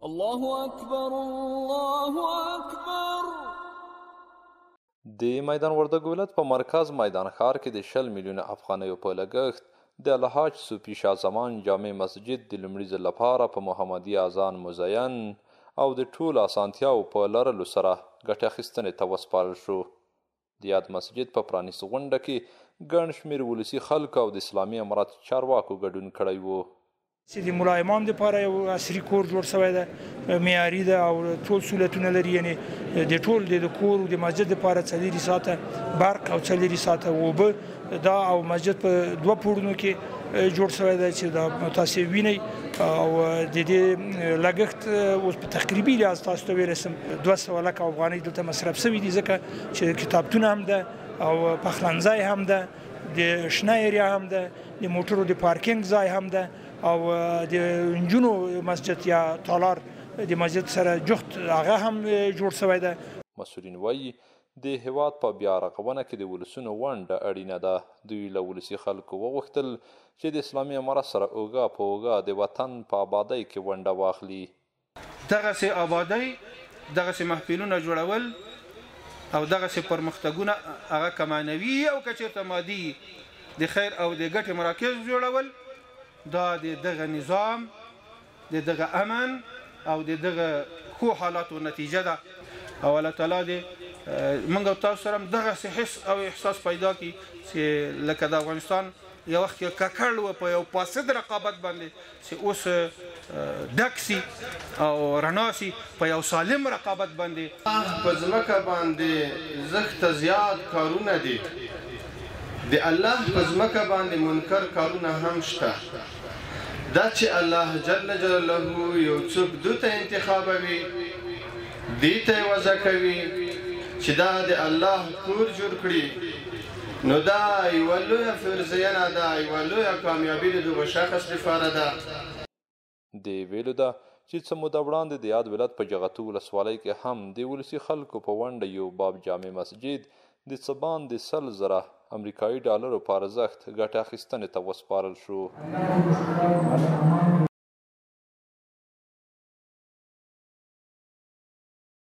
الله اکبر الله اکبر. د میدان وردګو ولایت په مرکز میدان ښار کې د 20 میلیونه افغانیو په لګښت د الحاج صوفي شاه زمان جامع مسجد د لومړي ځل لپاره په محمدي اذان مزین او د ټولو اسانتیاوو په لرلو سره ګټې اخیستنې ته وسپارل شو. د یاد مسجد په پرانیست غونډه کې ګڼ شمېر ولسي خلکو او د اسلامي امارت چارواکو ګډون کړی وو. چې د ملا امام لپاره یو عصري کور جوړ شوی دی، معیاري ده او ټول سهولتونه لري، یعنی د ټول د کور او د مسجد لپاره 4 ساعته برق او 4 ساعته اوبه دا، او مسجد په 2 پوړونو کې جوړ شوی دی چې دا تاسو وینئ. او د دې لګښت اوس په تقریبي لحاظ تاسو ته ویلی شم 200 لکه افغانۍ دلته مصرف شوي دي، ځکه چې کتابتون هم ده او پخلنځای هم ده، د شنه area هم ده، د موټرو د پارکینګ ځای هم ده، او د نجونو مسجد یا تالار د مسجد سره جوخت هغه هم جوړ شوی ده. مسؤلین وایي د هیواد په بیا رغونه کې د ولسونو ونډه اړینه ده. دوی له ولسي خلکو وغوښتل چې د اسلامي امارت سره اوږه په اوږه د وطن په آبادۍ کې ونډه واخلي. دغسې آبادۍ، دغسې محفلونه جوړول او دغسې پرمختګونه هغه که معنوي او که چېرته مادي د خیر او د ګټې مراکز جوړول، دا د دغه نظام، د دغه امن او د دغه ښو حالاتو نتیجه ده. او الله تعالی دې موږ او تاسو سره هم دغسې حس او احساس پیدا کړي چې لکه د افغانستان یو وخت کې ککړ و په یو فاسد رقابت باندې چې اوس ډک سي او رڼا سي په یو سالم رقابت باندې. په ځمکه باندې زښته زیات کارونه دي، د الله په ځمکه باندې منکر کارونه هم شته. دا چې الله جل جلاله یو څوک دوی ته انتخابوي، دې ته یې وضع کوي چې دا د الله کور جوړ کړي، نو دا یوه لویه فرضیه ده، یوه لویه کامیابي د دغه شخص لپاره ده. د ویلو ده چې څه موده وړاندې د یاد ولایت په جغتو ولسوالۍ کې هم د ولسي خلکو په ونډه یو باب جامع مسجد د څه باندې 100 زره امریکایي ډالرو په ارزښت ګټه اخیستنې ته وسپارل شو.